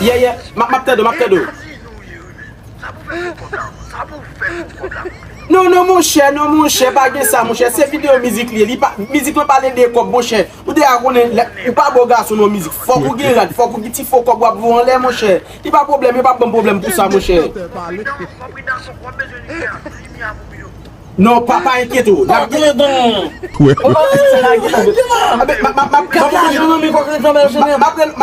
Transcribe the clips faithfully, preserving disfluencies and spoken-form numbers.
Yeah, yeah. M ap, m ap tande w, m ap tande w. Non, non, monchè, non, monchè, pa gen sa, monchè. Se videyo mizik li ye. Li pa, mizik lan pale de kòb, monchè. Ou deja konnen, lè, ou pa bo gason nan mizik. Fòk ou gen rad, fòk ou gen ti fo kòb w ap voye anlè, monchè. Li pa pwoblèm, yo p ap ban m pwoblèm pou sa, monchè. Non, pa, pa enkyete w. N ap gen. M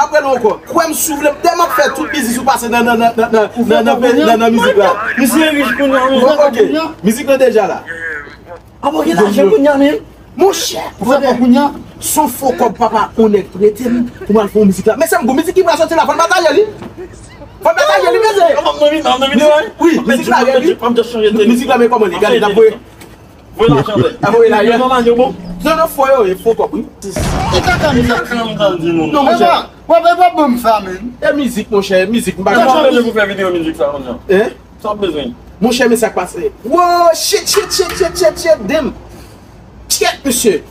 ap rele w ankò. Kwè m si w vle m. Dèyè m ap fè tout biznis ou pase nan, nan, nan mizik la. Misye rich kounye a, wi. Bon, ok. Mizik lan deja la. Apa w gen lajan kounye a menm? Monchè, kounye a, se yon fo kòb papa yon nèg prete m pou m al fè yon mizik la. Mesye, m gon mizik ki pral sòti la, fò n pataje li. Fò n pataje li, mesye. Wi, mizik la rèd, wi. Mizik la, men kòman li, gade, n ap voye. Voye lajan, wi. Ap voye lajan. Non, non, fo yo ye, fo kòb, wi. Ki kaka mizik sa? Non, monchè. Wè, wè, wè, ban m sa, men. E mizik, monchè, e mizik. M pa konn. Sa w bezwen pou fè videyo mizik sa, monchè? Hein? Sa w bezwen? Monchè, men sa k pase. Wow, shit, shit, shit, shit, shit, shit, damn. Shit, mesye.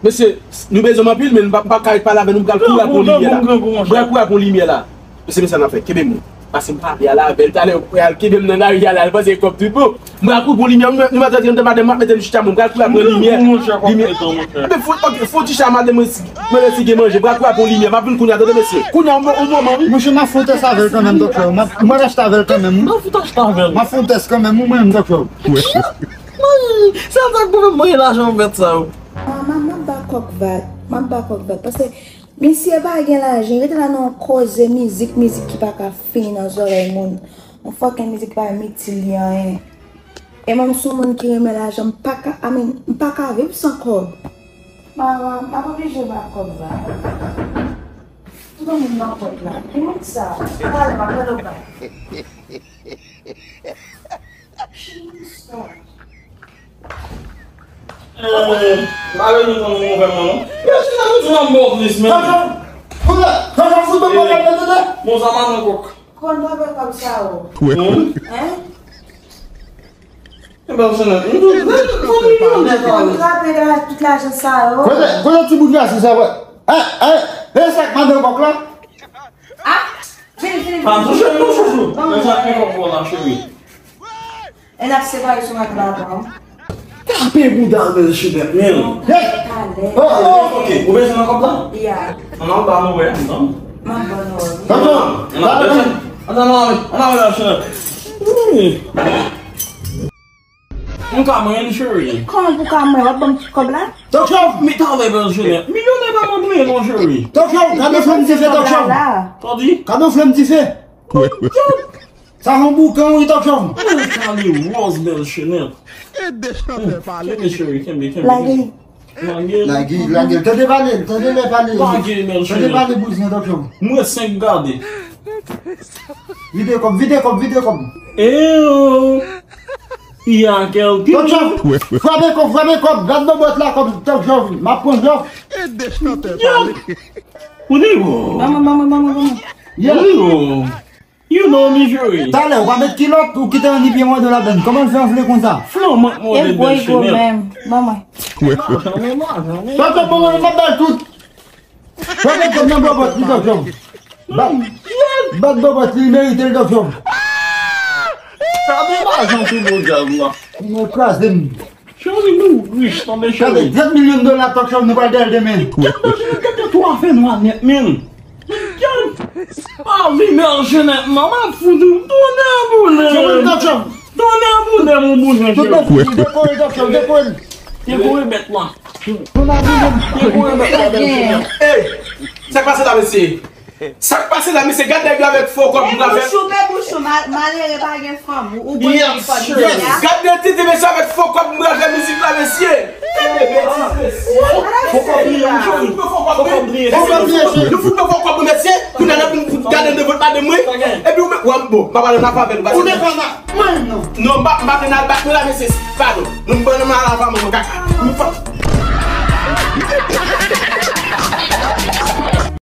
Mesye, nou bezwen m anpil, men m pa, m pa ka ret pale avè nou, m pral kouri al pran limyè la. M pral kouri al pran limyè la. Mesye, men sa n ap fè, kenbe m. Pase m pale al avè l talè, ou pral kenbe m nan lari a la, l panse kòb tout bon. M pral kouri pran limyè, nou, nou mèt antre anndan, madanm, m ap mete nou chita, mwen, m pral kouri al pran limyè. Limyè. Ebyen, fò, ok, fò ti chama de mwen si, mwen si gen manje, m pral kouri al pran limyè, m ap vin kounye a, tande, mesye. Kounye a, yon moman, wi. Monchè, m ap fè yon tès avè l kanmenm, Dòk Chòv. M ap, m ap achte avè l kanmenm, wi. M ap fè yon tès kanmenm, wi, mwen menm, Dòk Chòv. Sa, sa k pou fè m manyen lajan pou fè sa, wi. Manman, m ap ba kòk vat, m ap ba kòk vat, paske misye pa gen lajan, rete la nan yon koze mizik, mizik ki pa ka fini nan zòrèy moun. Yon fòken mizik ki pa janm itil li anyen. E mwen, m se yon moun ki renmen lajan, m pa ka, I mean, m pa ka viv san kòb. Manman, m ap oblije ba kòb la. Tout moun nan pòt la. Ki moun sa? Talè, m ap rele w bay. Eh, pa vle nou tann mouvèman, non. Yo, se la nou di nan bon plis, men. Tonton, tonton, tonton, fout mwen pwoblèm nan, tonton. Bon, sa pa nan kòk. Konn papa kòb sa yo. Hein? E ben, se nan, nou tout, nou tout, nou tout milionè, pa vle. Konn trape la, tout lajan sa yo. Kote, kote ti bout la, si sa, wè. Hein, hein, e sa k madan kòk la? Ah, vini, vini, vini. Pa touche m non, chouchou. Bon, men sa ki kòk pou la, cheri. E n ap separe sou mat la avan. Tape bouda w, Bèlchenèt, men. Hey! Oh, oh, ok. Ou bezwen nan kòb la? Ya. Ann al ba nou wè, non? M ap ban nou wè. Tonton, tonton. Ann al, ann al, ann al, Bèlchenèt. Wi. M ka mwen, cheri. Kòman pou ka mwen? W ap ban m tout kòb la? Dòk Chòv! Men talè, Bèlchenèt. Milyonè pa mwen, non, cheri. Dòk Chòv, gade flanm dife, Dòk Chòv. Sa w di? Gade flanm dife. Sa yon boukan wi, Dòk Chòv. Mwen kale wòz, Bèlchenèt. Kenbe, cheri, kenbe, kenbe. Lage. Lage. Lage, lage. Tande pale, tande lè pale. Lage, Bèlchenèt. Tande pale bouzen, Dòk Chòv. Mwen senk gade. Vide kòb, vide kòb, vide kòb. Eyo. Y a kèlke Dòk Chòv, frape kòb, frape kòb. Gad bòbòt la kòb, Dòk Chòv. M ap pran jòf. Ou di wo. Ban mwen, ban mwen, ban mwen, ban mwen. Ou di wo. You know me, cheri. Talè, w pa met kilòt, ou kite anni pye mòde ladann. Kòman l fè anfle konsa? Flanm mwen mòde bèl chenèl. Ban mwen. Tonton, ban mwen, m ap ba l tout. Tonton, kòm nan bòbòt li, Dòk Jòb. Bat, bat bòbòt li, li merite l, Dòk Jòb. Sa de lajan tou bon djab la. Mwen kraze m. Cheri, nou rich, tande cheri. Gade, trant milyon dola Dòk Jòb, nou pral dèyè l demen. Gade, cheri, gade twa fè nwa nèt, men. Gade, pa vi mèl chenèt, non, m ap fout ou. Tonnè boule. Cheri, Dòk Jòb. Tonnè boule, mon bouzen, cheri. Tout bèt li, dekore l, Dòk Jòb, dekore l. Dekore bèt la. Tonnè boule. Dekore bèt la, bèl chenèt. Ey, sa k pase la, mesye? Sa k pase la, mesye? Gad nèg yo avèk fo kòb. Fè bouch ou, fè bouch ou, ma-, malere pa gen fanm. Ou, ou konn ki fò di a. Gad de titi mesye avèk fo kòb, m pral fè mizik la, mesye. Gad de betiz, mesye. Fo kòb li ye, wi, cheri. Fo kòb li ye, cheri. Yo fout mwen fo kòb, mesye. Kounye a n ap vin fout gade devan madanm mwen. Epi ou menm, bon, m pa pale nan favè nou, paske ou devan nan mwen, non. Non, m pa, m pa vle n al bat mwen la, mesye. Padon. Nou m pran nan mal avan mwen, kaka. M pa